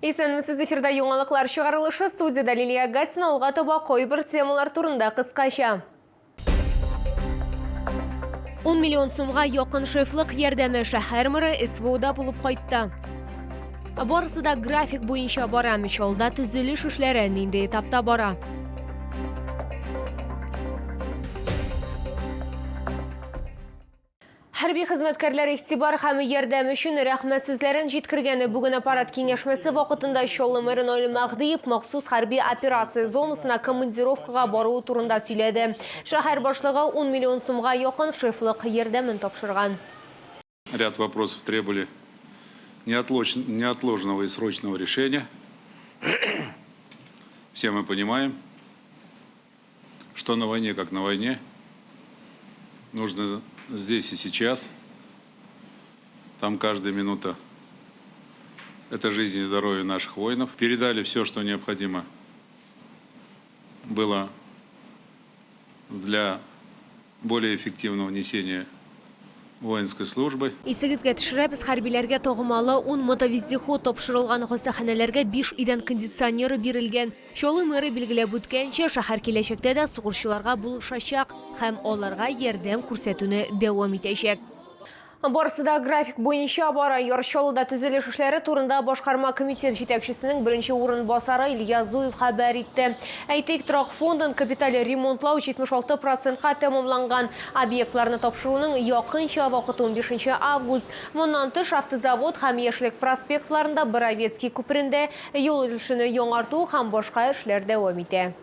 Исәнмесез, эфирда яңалыклар чыгарылышы, студиядә Лилия Гатина, алга таба кайбер темалар турында кыскача. 10 миллион сумга якын шефлык ярдәме шәһәр мэры СВОда булып кайтты. Барысы да график буенча бара. Чаллыда төзелеш эшләре нинди этапта бара? Хәрби хезмәткәрләр игътибар һәм ярдәм өчен рәхмәт сүзләрен җиткергән. Бүген аппарат киңәшмәсе вакытында Чаллы мэры Наил Мәһдиев махсус хәрби операция зонасына командировкага баруы турында сөйләде. Шәһәр башлыгы 10 миллион сумга якын шефлык ярдәмен тапшырган. Ряд вопросов требовали неотложного и срочного решения. Все мы понимаем, что на войне, как на войне, нужно здесь и сейчас. Там каждая минута – это жизнь и здоровье наших воинов. Передали все, что необходимо было для более эффективного несения воинской службы. Исегезгә төшерәбез, хәрбиләргә тагымалы ун мотовездеход тапшырылган, хастаханәләргә биш идән кондиционеры бирелгән. Чаллы мэры билгеләп үткәнчә, шәһәр киләчәктә дә сугышчыларга булышачак һәм аларга ярдәм күрсәтүне дәвам итәчәк. Барысы да график буенча бара. Яр Чаллыда төзелеш эшләре турында башкарма комитет җитәкчесенең беренче урынбасары Илья Зуев хәбәр итте. Әйтик, торак фондын капиталь ремонтлау 76 процентка тәмамланган. Объектларны тапшыруның якынча вакыты унбишенче август. Моннан тыш, Автозавод һәм Яшьлек проспектларында, Боровецкий күперендә юл өлешене яңарту һәм башка эшләр дәвам итә.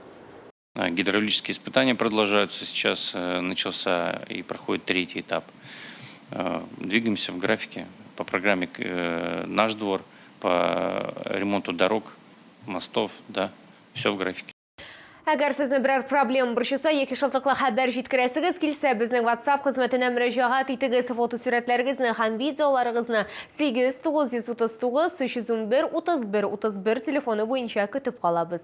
Гидравлические испытания продолжаются. Сейчас начался и проходит третий этап. Двигаемся в графике по программе «Наш двор», по ремонту дорог, мостов, да, все в графике. Әгәр сезне берәр проблема борчыса яки шатлыклы хәбәр җиткерәсегез килсә, безнең WhatsApp хезмәтенә мөрәҗәгать итегез. Фотосурәтләрегезне һәм видеоларыгызны 8 939 311 31 31 телефоны буенча көтеп калабыз.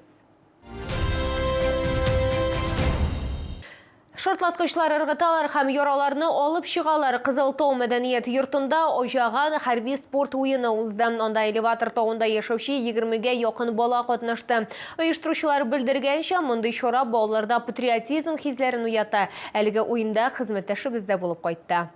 Шартлаткычлар ыргыталар һәм яраларны алып чыгалар. Кызыл Тау мәдәният йортында Аҗаган хәрби спорт уены узды. Анда элеватор тавында яшәүче егермегә якын бала катнашты. Оештыручылар белдергәнчә, мондый чара балаларда патриотизм хисләрен уята. Әлеге уенда хезмәттәшебез дә булып кайтты.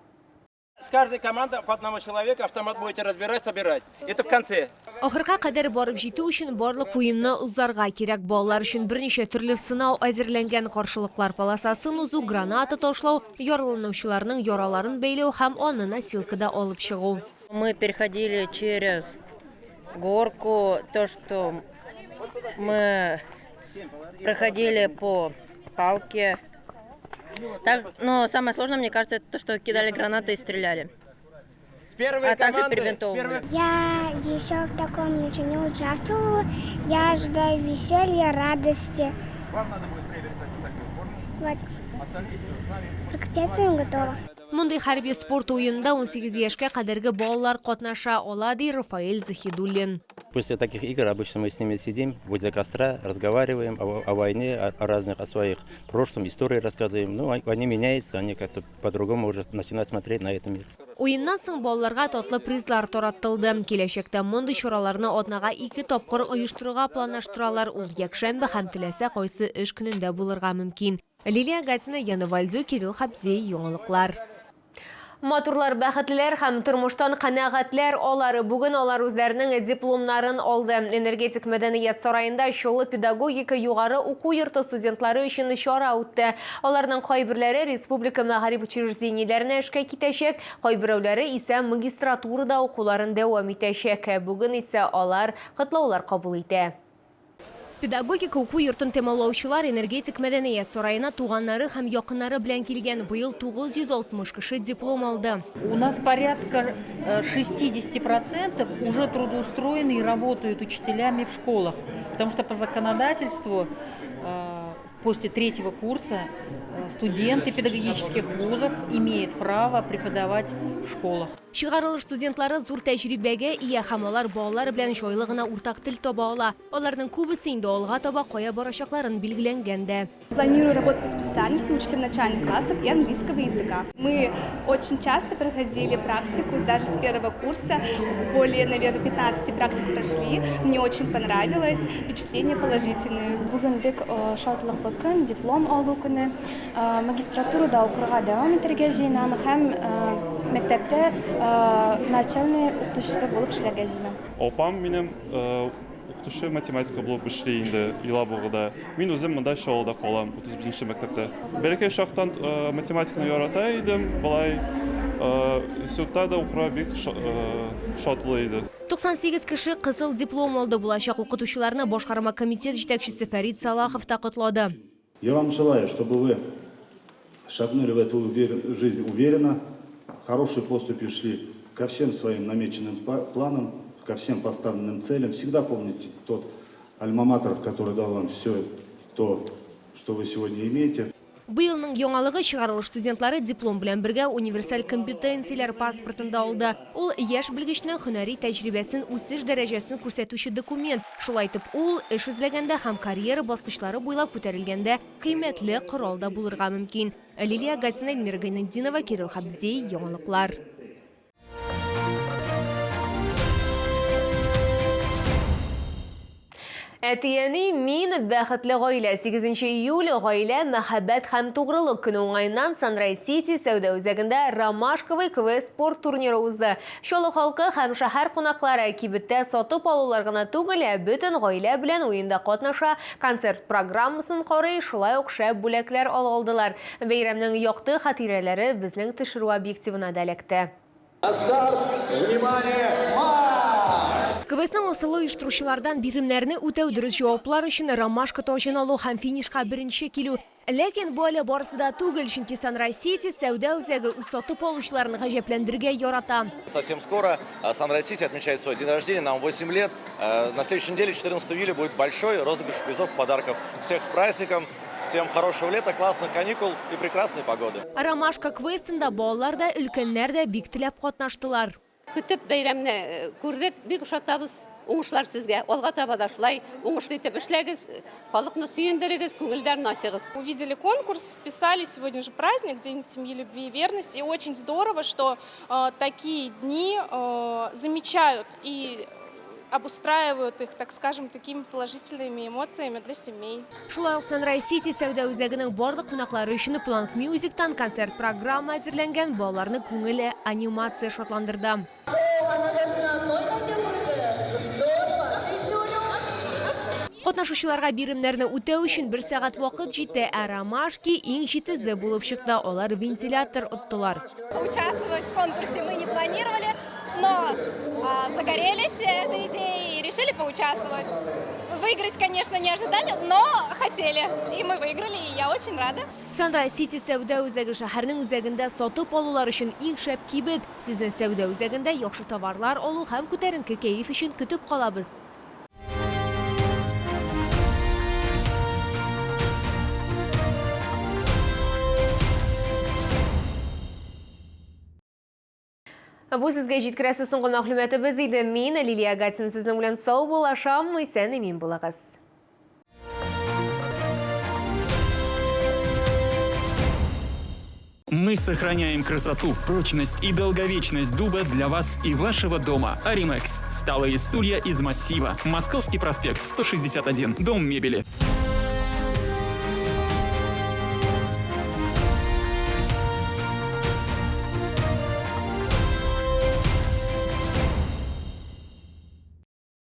С каждой команды по одному человеку автомат будете разбирать, собирать. Это в конце. Ахырга кадәр барып җитү өчен барлык уенны узарга кирәк. Балалар өчен берничә төрле сынау әзерләнгән, каршылыклар полосасын узу, граната ташлау, яраланучыларның яраларын бәйләү һәм аны носилкада алып чыгу. Мы переходили через горку, то, что мы проходили по палке. Так, но самое сложное, мне кажется, это то, что кидали гранаты и стреляли. А также перебинтовывали. Я еще в таком ничего не участвовала. Я ожидаю веселья, радости. Вот. К пенсии готова. Мондый хәрби спорт уенында 18 яшькә кадәрге балалар катнаша ала, ди Рафаэль Заһидуллин. После таких игр обычно мы с ними сидим возле костра, разговариваем о войне, о разных, о своих прошлом, истории рассказываем. Ну, они меняются, они как-то по-другому уже начинают смотреть на этот мир. Уеннан соң балаларга татлы призлар тараттылды. Киләчәктә мондый чараларны атнага ике тапкыр оештырырга планлаштыралар. Ул якшәмбе һәм теләсә кайсы эш көнендә булырга мөмкин. Лилия Гатина, Яна Вальдю, Кирилл Хабзей, Яңалыклар. Матурлар, бәхетлеләр һәм тормыштан канәгатьләр алар. Бүген алар үзләренең дипломнарын алды. Энергетик мәдәният сараенда Чаллы педагогика югары уку йорты студентлары өчен чара үтте. Аларның кайберләре республика мәгариф учреждениеләренә эшкә китәчәк, кайберәүләре исә магистратурада укуларын дәвам итәчәк. Бүген исә алар котлаулар кабул итә. Педагогика уку йортын тәмамлаучылар Энергетик мәдәният сараена туганнары һәм якыннары белән килгән. Быел 960 кеше диплом алды. У нас порядка 60 процентов уже трудоустроены и работают учителями в школах, потому что по законодательству после третьего курса студенты педагогических вузов имеют право преподавать в школах. Чыгарылыш студентлары зур тәҗрибәгә ия һәм алар балалар белән җайлы гына уртак тел таба ала. Аларның күбесе инде алга таба кая барачакларын билгеләнгән дә. Планирую работать по специальности учителем начальных классов и английского языка. Мы очень часто проходили практику, даже с первого курса, более, наверное, 15 практик прошли. Мне очень понравилось, впечатления положительные. Бүген бик шатлыклы көн, диплом алу көне. Магистратурада укырга дәвам итәргә җыенам һәм мәктәптә начальный укытучысы булып эшләргә җыенам. Апам минем укытучы математика булып эшли инде Елабугада. Мин үзем монда Чаллыда калам, 35 нче мәктәптә. Бәләкәй чактан математиканы ярата идем, болай институтта да укырга бик шатлы иде. 98 кеше кызыл диплом алды. Булачак укытучыларны башкарма комитет җитәкчесе Фәрит Салахов та котлады. Я вам желаю, чтобы вы шагнули в эту жизнь уверенно, хорошей поступью шли ко всем своим намеченным планам, ко всем поставленным целям. Всегда помните тот альма-матер, который дал вам все то, что вы сегодня имеете. Быелның яңалыгы чыгарылыш студентлары диплом белән бергә универсаль компетенцияләр паспортын да алды. Ул яшь белгечнең һөнәри тәҗрибәсен үсеш дәрәҗәсен күрсәтүче документ. Шулай итеп, ул эш эзләгәндә һәм карьера баскычлары буйлап күтәрелгәндә кыйммәтле корал да булырга мөмкин. Лилия Гатина, Эльмира Гайнетдинова, Кирилл Хабзей, Яңалыклар. Әти-әни, мин, бәхетле гаилә. 8 июль, гаилә, мәхәббәт һәм тугрылык көне уңаеннан Sunrise City сәүдә үзәгендә Ромашковый квест спорт турниры узды. Чаллы халкы һәм шәһәр кунаклары кибеттә сатып алулар гына түгел, ә бөтен гаилә белән уенда катнаша, концерт программасын карый, шулай ук шәп бүләкләр ала алдылар. Бәйрәмнең якты хатирәләре безнең төшерү объективына да эләкте. На старт! Внимание! Марш! Квестның асылы оештыручылардан биремнәрне үтәү, дөрес җаваплар өчен ромашка таҗын алу һәм финишка беренче килү. Ләкин бу әле барысы да түгел, чөнки Sunrise City сәүдә үзәге үз сатып алучыларын гаҗәпләндерергә ярата. Совсем скоро Sunrise City отмечает свой день рождения, нам 8 лет. На следующей неделе, 14 июля, будет большой розыгрыш призов, подарков. Всех с праздником! Всем хорошего лета, классных каникул и прекрасной погоды. Ромашка квестында балалар да, өлкәннәр дә бик теләп катнаштылар. Көтеп бәйрәмне күрдек, бик ошатабыз. Уңышлар сезгә. Алга таба да шулай уңышлы итеп эшләгез, халыкны сөендерегез, күңелләрен ачыгыз. Увидели конкурс, вписали, сегодня же праздник, День семьи, любви и верности. И очень здорово, что такие дни замечают и обустраивают их, так скажем, такими положительными эмоциями для семей. Шулай ук Sunrise City сәүдә үзәгенең барлык кунаклары өчен Plank Musicтан концерт программа әзерләнгән, балаларны күңелле анимация шатландырды. Катнашучыларга биремнәрне үтәү өчен бер сәгать вакыт җитте, ә Ромашки иң җитезе булып чыкты, алар вентилятор оттылар. Участвовать в конкурсе мы не планировали, но загорелись этой идеей и решили поучаствовать. Выиграть, конечно, не ожидали, но хотели. И мы выиграли, и я очень рада. Sunrise City сәүдә үзәге шәһәрнең үзәгендә сатып алулар өчен иң шәп кибет. Сезне сәүдә үзәгендә яхшы товарлар алу һәм күтәренке кәеф өчен көтеп калабыз. Бу сезгә җиткерәсе соңгы мәгълүматыбыз иде. Мин, Лилия Гатин, сезнең белән саубуллашам. Исән-имин булыгыз. Мы сохраняем красоту, прочность и долговечность дуба для вас и вашего дома. Аримекс. Столы и стулья из массива. Московский проспект, 161. Дом мебели.